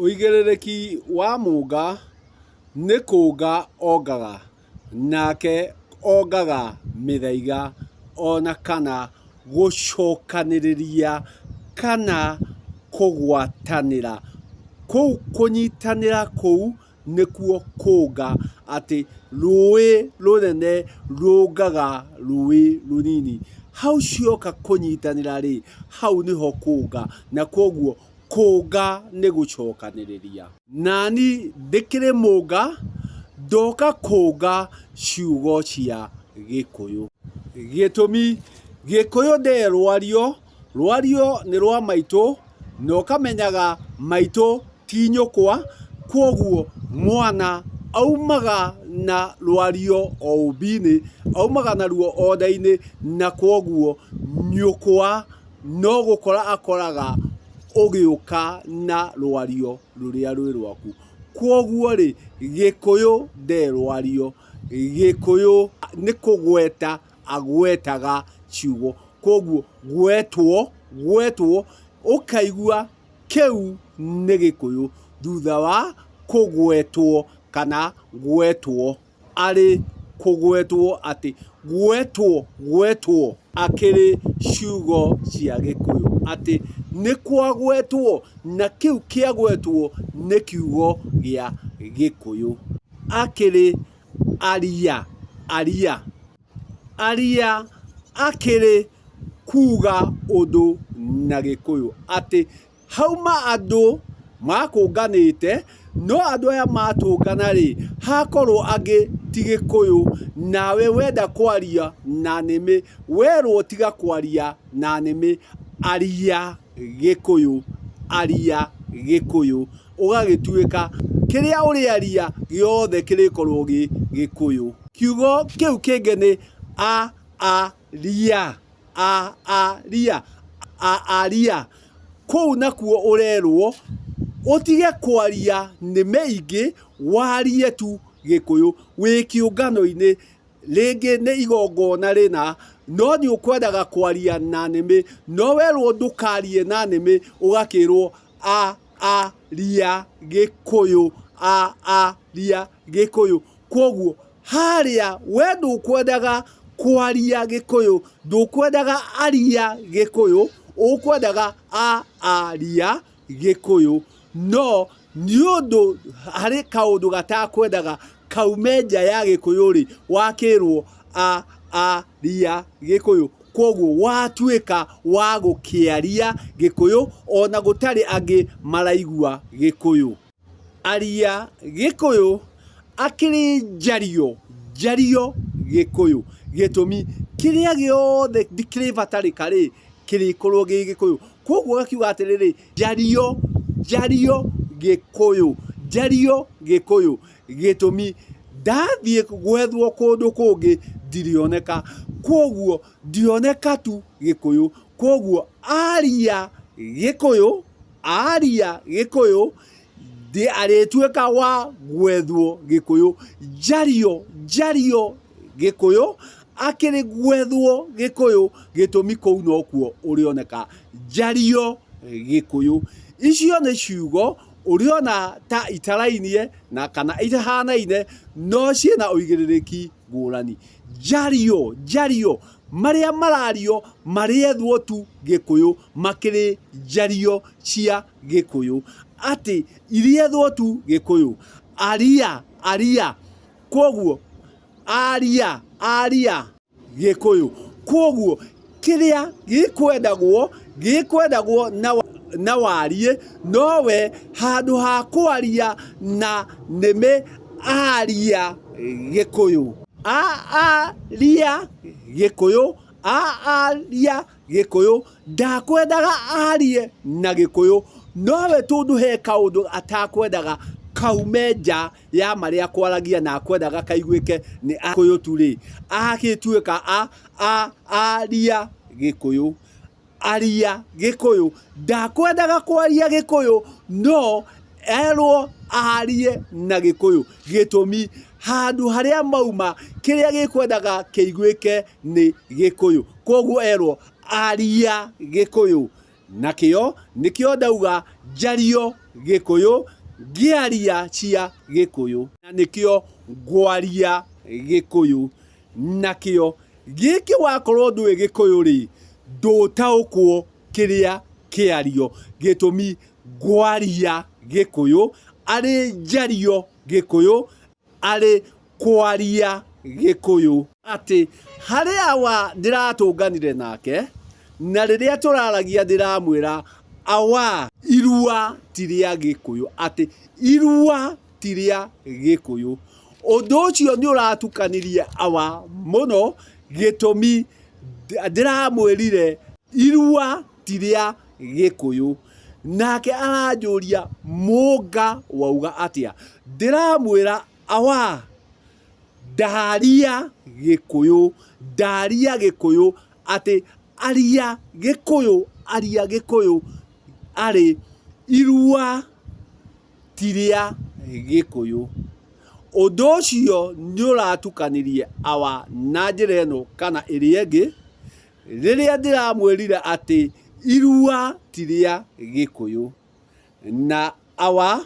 Ũigĩrĩrĩki wa mũnga nĩ kũnga ongaga, nake ongaga mĩthaiga ona kana gũcokanĩrĩria kana kũgwatanĩra. Kũu kũnyitanĩra kũu nĩkuo kũnga, atĩ rũĩ rũnene rũngaga rũĩ rũnini. Hau cioka kũnyitanĩra rĩ, hau nĩho kũnga, na kwoguo kũnga nĩ gũcokanĩrĩria. Nani ndĩkĩrĩ mũnga, ndoka kũnga ciugo cia Gĩkũyũ. Gĩtũmi, Gĩkũyũ ndĩ rwario, rwario nĩ rwa maitũ, na ũkamenyaga maitũ ti nyũkwa, kwoguo mwana aumaga na rwario o ũmbi-inĩ, aumaga naruo o nda-inĩ, na kwoguo nyũkwa no gũkora akoraga ũgĩũka na rwario rũrĩa rwĩ rwaku. Kwoguo rĩ, Gĩkũyũ nde rwario, Gĩkũyũ nĩ kũgweta agwetaga ciugo. Kwoguo gwetwo, gwetwo, ũkaigua kĩu nĩ Gĩkũyũ thutha wa kũgwetwo kana gwetwo. Arĩ kũgwetwo atĩ gwetwo, gwetwo akĩrĩ ciugo cia Gĩkũyũ atĩ nĩ kwagwetwo na kĩu kĩagwetwo nĩ kiugo gĩa Gĩkũyũ. Akĩrĩ aria, aria, aria akĩrĩ kuga ũndũ na Gĩkũyũ atĩ Hauma andũ makũnganĩte, no andũ aya matũngana-rĩ, hakorwo angĩ ti Gĩkũyũ, nawe wenda kwaria na nĩmĩ, werwo tiga kwaria na nĩmĩ, aria Gĩkũyũ, aria Gĩkũyũ. Ũgagĩtuĩka kĩrĩa ũrĩaria gĩothe kĩrĩkorwo gĩ Gĩkũyũ. Kiugo kĩu kĩngĩ nĩ a a ria. A a ria a a ria. Kũu nakuo ũrerwo ũtige kwaria nĩmĩ ingĩ warie tu Gĩkũyũ. Wĩ kĩũngano-inĩ, rĩngĩ nĩ igongona rĩna, no nĩ ũkwendaga kwaria na nĩmĩ, no werwo ndũkarie na nĩmĩ, ũgakĩrwo a a ria Gĩkũyũ, a a ria Gĩkũyũ. Kwoguo harĩa we ndũkwendaga kwaria Gĩkũyũ, ndũkwendaga aria Gĩkũyũ, ũkwendaga a aria Gĩkũyũ. No nĩ ũndũ harĩ kaũndũ gatakwendaga kaume nja ya Gĩkũyũ-rĩ, wakĩrwo a aria Gĩkũyũ. Kwoguo watuĩka wa gũkĩaria Gĩkũyũ ona gũtarĩ angĩ maraigua Gĩkũyũ. Aria Gĩkũyũ akĩrĩ njario, njario Gĩkũyũ. Gĩtũmi, kĩrĩa gĩothe kĩrĩbatarĩka rĩ, kĩrĩkorwo gĩ Gĩkũyũ. Kwoguo gakiuga atĩrĩrĩ, njario, njario Gĩkũyũ, njario Gĩkũyũ. Gĩtũmi, ndathiĩ gwethwo kũndũ kũngĩ ndirĩoneka. Kwoguo ndioneka tu Gĩkũyũ. Kwoguo aria Gĩkũyũ, Aaria Gĩkũyũ, arĩtuĩka wa gwethwo Gĩkũyũ. Njario, njario Gĩkũyũ, akĩrĩ gwethwo Gĩkũyũ, gĩtũmi kũu nokuo ũrĩoneka. Njario Gĩkũyũ. Icio nĩ ciugo ũrĩona ta itarainie na kana itahanaine, no ciĩna ũigĩrĩrĩki ngũrani. Njario, njario, marĩa marario marĩethwo tu Gĩkũyũ makĩrĩ njario cia Gĩkũyũ. Atĩ irĩethwo tu Gĩkũyũ. Aria, aria, kwoguo aria, aria Gĩkũyũ. Kwoguo kĩrĩa gĩkwendagwo, gĩkwendagwo na na wariĩ, nowe handũ ha kwaria na nĩmĩ aria Gĩkũyũ. A aria Gĩkũyũ, a aria Gĩkũyũ, ndakwendaga arie na Gĩkũyũ, nowe tondũ he kaũndũ atakwendaga kaume nja ya marĩa akwaragia na akwendaga kaiguĩke nĩ Agĩkũyũ tu rĩ, agagĩtuĩka a a aria Gĩkũyũ. Aria Gĩkũyũ. Ndakwendaga kwaria Gĩkũyũ no erwo arie na Gĩkũyũ. Gĩtũmi, handũ harĩa mauma kĩrĩa gĩkwendaga kĩiguĩke nĩ Gĩkũyũ. Kwoguo erwo aria Gĩkũyũ. Nakĩo nĩkĩo ndauga njario Gĩkũyũ, ngĩaria cia Gĩkũyũ. Na nĩkĩo ngwaria Gĩkũyũ. Nakĩo gĩkĩ wakorwo ndũĩ Gĩkũyũ-rĩ, ndũtaũkwo kĩrĩa kĩario. Gĩtũmi ngwaria Gĩkũyũ arĩ njario Gĩkũyũ arĩ kwaria Gĩkũyũ. Atĩ harĩ awa ndĩratũnganire nake, na rĩrĩa tũraragia ndĩramwĩra awa irua ti rĩa Gĩkũyũ, atĩ irua ti rĩa Gĩkũyũ. Ũndũ ũcio nĩ ũratukanirie awa mũno, gĩtũmi ndĩramwĩrire irua ti rĩa Gĩkũyũ. Nake aranjũria mũnga wauga atĩa? Ndĩramwĩra awa ndaria Gĩkũyũ, ndaria Gĩkũyũ atĩ aria Gĩkũyũ, aria Gĩkũyũ arĩ irua ti rĩa Gĩkũyũ. Ũndũ ũcio nĩ ũratukanirie awa na njĩra ĩno kana ĩrĩa ĩngĩ, rĩrĩa ndĩramwĩrire atĩ irua ti rĩa Gĩkũyũ. Na awa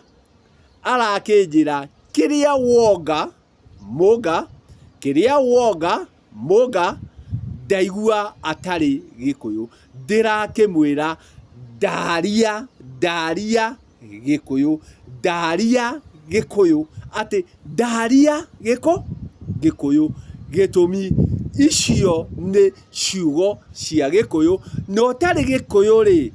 arakĩnjĩra kĩrĩa wonga mũnga, kĩrĩa wonga mũnga, ndaigua atarĩ Gĩkũyũ. Ndĩrakĩmwĩra ndaria, ndaria Gĩkũyũ, ndaria Gĩkũyũ, atĩ ndaria gĩkũ Gĩkũyũ. Gĩtũmi icio nĩ ciugo cia Gĩkũyũ, na ũtarĩ Gĩkũyũ rĩ,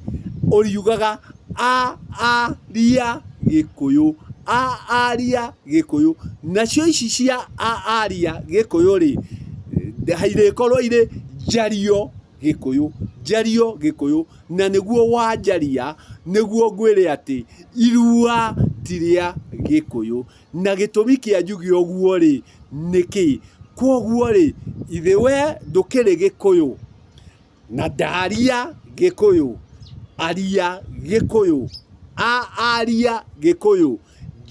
ũriugaga a a ria Gĩkũyũ, a a ria Gĩkũyũ. Nacio ici cia a a ria Gĩkũyũ rĩ, irĩkorwo irĩ njario Gĩkũyũ, njario Gĩkũyũ, na nĩguo wanjaria nĩguo ngwĩre atĩ irua ti rĩa Gĩkũyũ. Na gĩtũmi kĩa njuge ũguo rĩ, nĩ kĩ? Kwoguo rĩ, ithe we ndũkĩrĩ Gĩkũyũ na ndaria Gĩkũyũ, aria Gĩkũyũ, a aria Gĩkũyũ,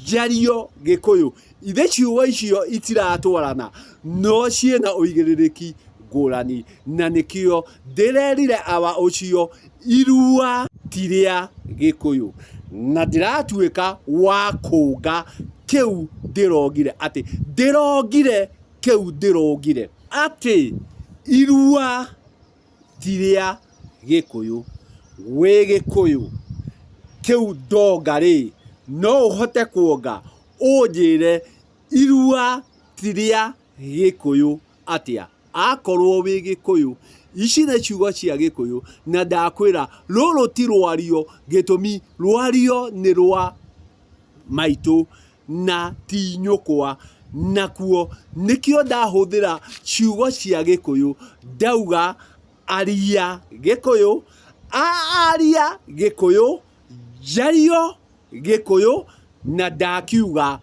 njario Gĩkũyũ. Ithe ciugo icio itiratwarana, no ciĩna ũigĩrĩrĩki ngũrani. Na nĩkĩo ndĩrerire awa ũcio irua ti rĩa Gĩkũyũ. Na ndĩratuĩka wa kũnga kĩu ndĩrongire atĩ ndĩrongire kĩu ndĩrongire atĩ irua ti rĩa Gĩkũyũ. Wĩ Gĩkũyũ kĩu ndonga rĩ, no ũhote kuonga ũnjĩre irua ti rĩa Gĩkũyũ atĩa? Akorwo wĩ Gĩkũyũ, ici nĩ ciugo cia Gĩkũyũ na ndakwĩra rũrũ ti rwario, gĩtũmi rwario nĩ rwa maitũ na ti nyũkwa. Nakuo nĩkĩo ndahũthĩra ciugo cia Gĩkũyũ ndauga aria Gĩkũyũ, aaria Gĩkũyũ, njario Gĩkũyũ na ndakiuga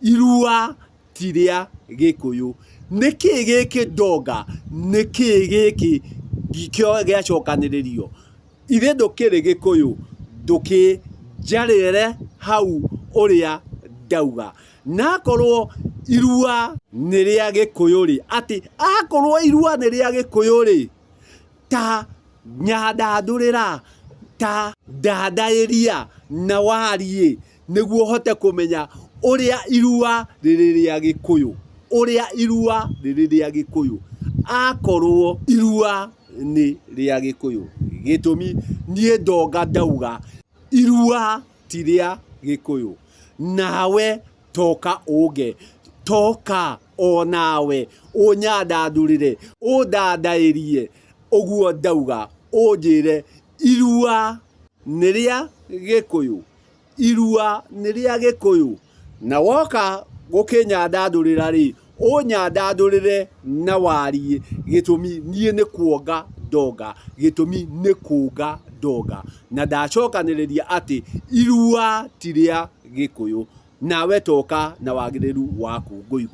irua ti rĩa Gĩkũyũ. Nĩkĩ gĩkĩ ndonga? Nĩkĩ gĩkĩ gĩacokanĩrĩrio? Ithe ndũkĩrĩ Gĩkũyũ, ndũkĩnjarĩre hau ũrĩa ndauga. Na akorwo irua nĩ rĩa Gĩkũyũ-rĩ, atĩ akorwo irua nĩ rĩa Gĩkũyũ-rĩ, ta nyandandũrĩra, ta ndandaĩria na wariĩ nĩguo hote kũmenya ũrĩa irua rĩrĩ rĩa Gĩkũyũ, ũrĩa irua rĩrĩ rĩa Gĩkũyũ. Akorwo irua nĩ rĩa Gĩkũyũ, gĩtũmi niĩ ndonga ndauga irua ti rĩa Gĩkũyũ. Nawe toka ũnge, toka o nawe ũnyandandũrĩre, ũndandaĩrie ũguo ndauga, ũnjĩre irua nĩ rĩa Gĩkũyũ. Irua nĩ rĩa Gĩkũyũ, na woka gũkĩnyandandũrĩra rĩ, ũnyandandũrĩre na wariĩ, gĩtũmi niĩ nĩ kuonga ndonga, gĩtũmi nĩ kũnga ndonga, na ndacokanĩrĩria atĩ irua ti rĩa Gĩkũyũ, nawe toka na wagĩrĩru waku ngũigue.